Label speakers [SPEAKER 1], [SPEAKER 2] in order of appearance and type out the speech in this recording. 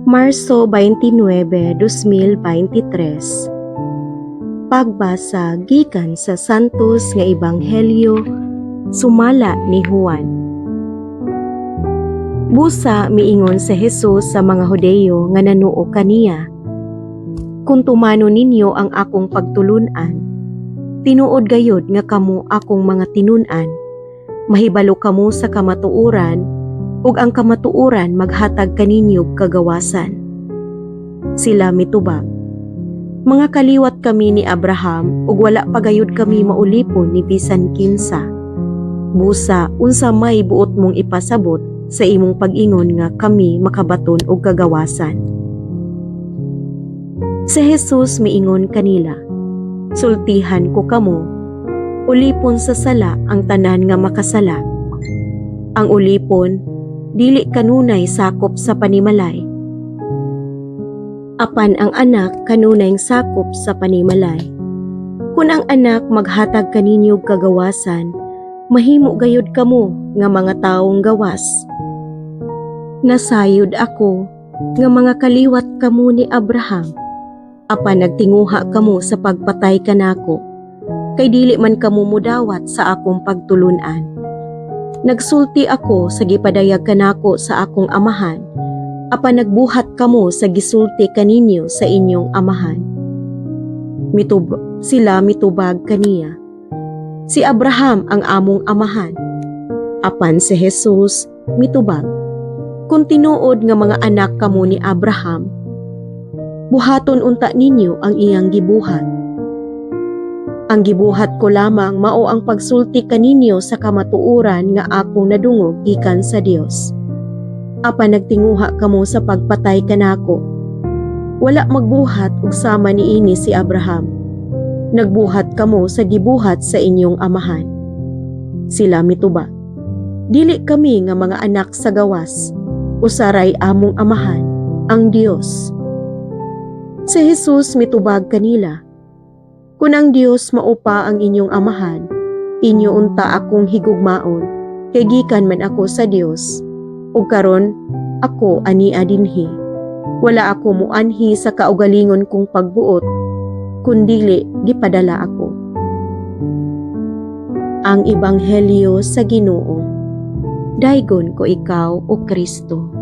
[SPEAKER 1] Marso 29, 2023. Pagbasa gikan sa Santos nga Ebanghelyo sumala ni Juan. Busa miingon si Jesus sa mga Hudeyo nga nanuo kaniya, "Kung tumanon ninyo ang akong pagtulun-an, tinuod gayud nga kamo akong mga tinun-an. Mahibalo kamo sa kamatuoran ug ang kamatuoran maghatag kaninyo og kagawasan." Sila mitubag, "Mga kaliwat kami ni Abraham ug wala pa gayud kami maulipon ni bisan kinsa. Busa unsa may buot mong ipasabot sa imong pag-ingon nga kami makabaton og kagawasan?" Si Jesus miingon kanila, "Sultihan ko kamo, ulipon sa sala ang tanan nga makasala. Ang ulipon dili kanunay sakop sa panimalay. Apan ang anak kanunay sakop sa panimalay. Kung ang anak maghatag kaninyo og kagawasan, mahimo gayud kamo nga mga taong gawas. Nasayod ako nga mga kaliwat kamo ni Abraham, apan nagtinguha kamo sa pagpatay kanako, kay dili man kamo mudawat sa akong pagtulun-an. Nagsulti ako sa gipadayag kanako sa akong amahan, apan nagbuhat kamo sa gisulti kaninyo sa inyong amahan." Sila mitubag kaniya, "Si Abraham ang among amahan." Apan si Jesus mitubag, "Kung tinuod nga mga anak kamo ni Abraham, buhaton unta ninyo ang iyang gibuhat. Ang gibuhat ko lamang mao ang pagsulti kaninyo sa kamatuoran nga akong nadungog gikan sa Dios. Apan nagtinguha kamo sa pagpatay kanako. Wala magbuhat og sama niini si Abraham. Nagbuhat kamo sa gibuhat sa inyong amahan." Sila mitubag, "Dili kami nga mga anak sa gawas. Usa ray among amahan, ang Dios." Si Jesus mitubag kanila, "Kung ang Dios mao pa ang inyong amahan, inyo unta akong higugmaon, kay gikan man ako sa Dios, ug karon ako ania dinhi. Wala ako muanhi sa kaugalingon kong pagbuot, kundili gipadala ako." Ang Ebanghelyo sa Ginoo. Daygon ko ikaw, o Kristo.